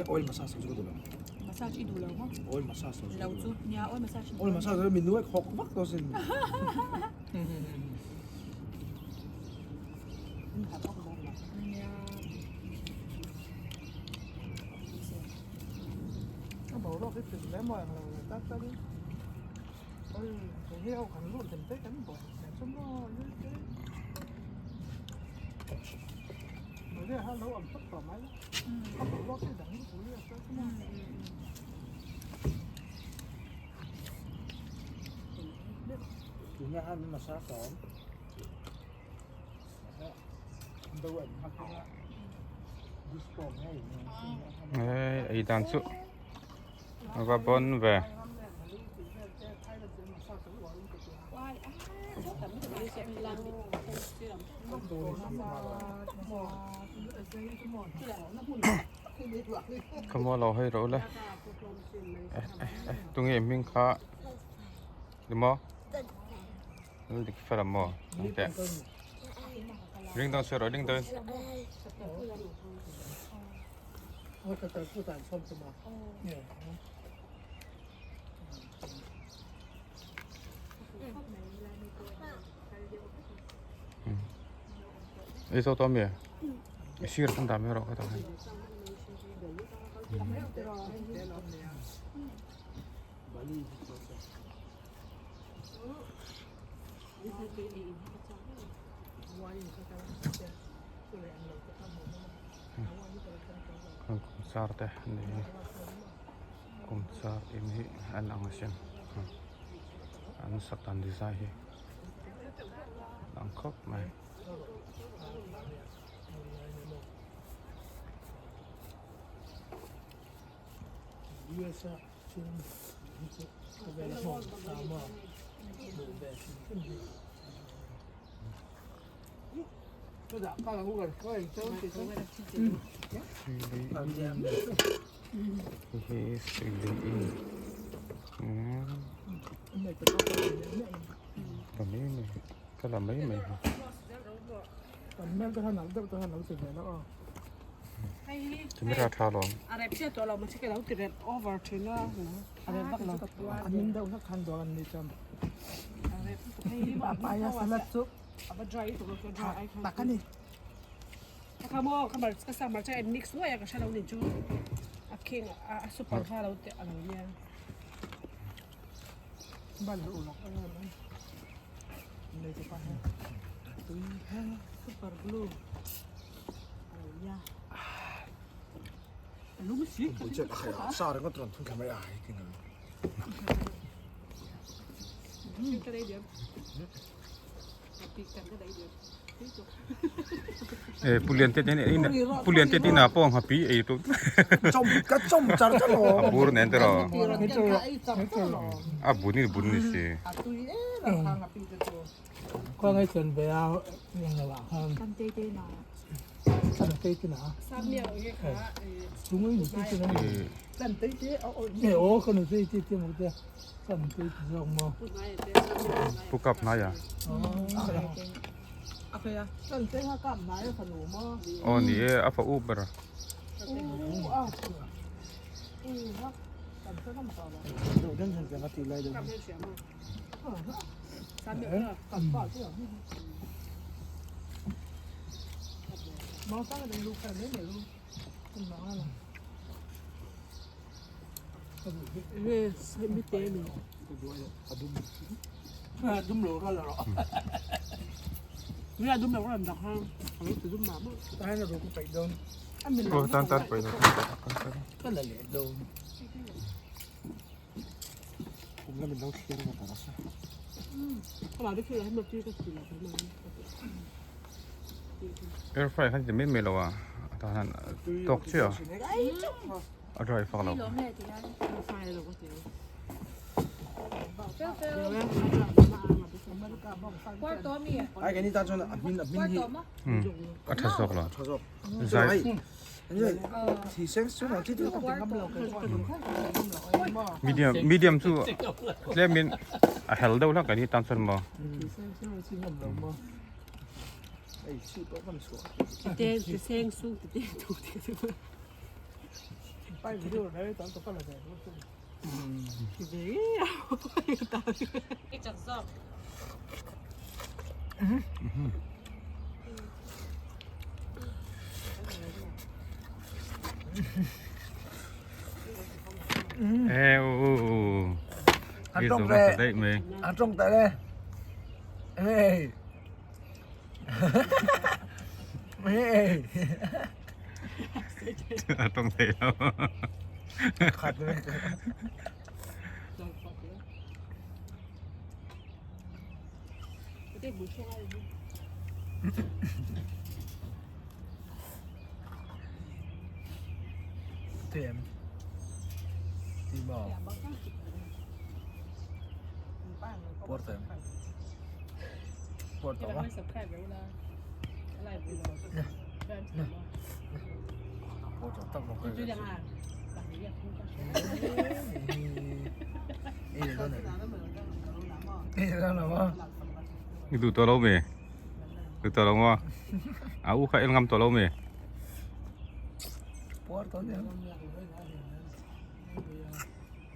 Oil massage chu ka duh lo. Massage i duh lo maw? Oil massage lo chu. Nia oil massage. Oil massage chu min nuai khawk vak tawh sin. A boruak hi tling hle maw englo lo tak tak in oi kei hi ho kan lut dem te kan buai nen chu maw Maria ha lo awm tawp tawh mai a boruak hi dang lutuk hi a sawi chu maw. Tunah han massage a awm. Ei dan chu a va bawn ve. Khawmual lo hawi rawh ule tunge hming kha ni maw. Lal dik fel ang maw? Ang teh. Ring dawn sawi rawh ring dawn. Ei zo tawh mi? I sir kan dah mai rawh ka tah hian. Kum char te an ni hi kum char in hi an ang asin an sak dan design hi a ang khawp mai. Hei hi Sili in ka mai mai ka la mai mai Camera tha lawm. E pulian te ten in pulian te tin a pawh nghapi ei tu a bur nen te ro a bun ni bun ni si Pu kap hnai a. Aw ni e a fa up ber a. Aw tan tan pawh ilo tan tan. Air fry khan ti mai mai lo a tah hian tawk chiah a. A dry fak lo. Ai keini tan chuan a hmin a hmin hi A tha zawk lo. A tha zawk. Zai. Thi seng chu ang chi chu. Medium medium chu tlemin a hel deuh hlak keini tan chuan maw. A tawng teh le. Hey. Hey. A tawng thei lo. Khat vek. Tui em? Tui maw? Puar tawh em? Puar tawh maw? Puar tawh tak bawk I duh tawh lo mi? Duh tawh lo maw? A u kha en ngam tawh lo mi? Puar tawh nia.